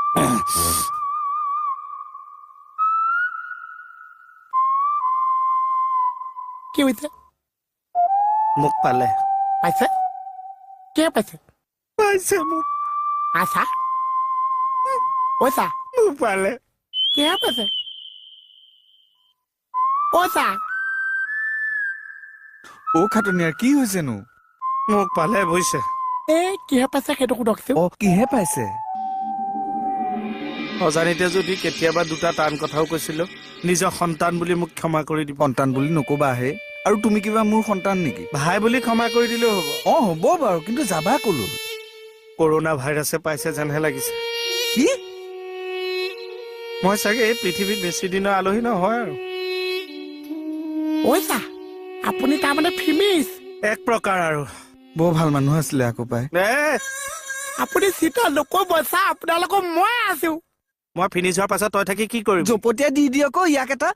কি হৈছে? মোক পালে। পাইছে? কিয় পাইছে? পাইছে মোক। আছা পইচা। মোক পালে। কিহে পাইছে? পইচা। অ খাটনিয়াৰ, কি হৈছেনো? মোক পালে বুজিছে। এই কিহে পাইছে সেইটো সোধকচোন। অ, কিহে পাইছে? অজানিতে যদি কেতিয়াবা দুটা টান কথাও কৈছিলো, নিজৰ সন্তান বুলি মোক ক্ষমা কৰি দিব। সন্তান বুলি নকবা হে। আৰু তুমি কিবা মোৰ সন্তান নেকি? ভাই বুলি ক্ষমা কৰি দিলেও হ'ব। অ হ'ব বাৰু, কিন্তু যাবা কলো? কৰোণা ভাইৰাছে পাইছে যেনহে লাগিছে। কি? মই চাগে এই পৃথিৱীত বেছি দিনৰ আলহী নহয় আৰু। পইচা, আপুনি তাৰমানে ফিনিছ? এক প্ৰকাৰ আৰু। বৰ ভাল মানুহ আছিলে আকৌ পাই। এ আপুনি চিন্তা নকৰিব ছাৰ, আপোনালোকৰ মই আছো। মই ফিনিছ হোৱাৰ পাছত তই থাকি কি কৰিবি? জপতীয়া দি দিয়ক ইয়াক এটা।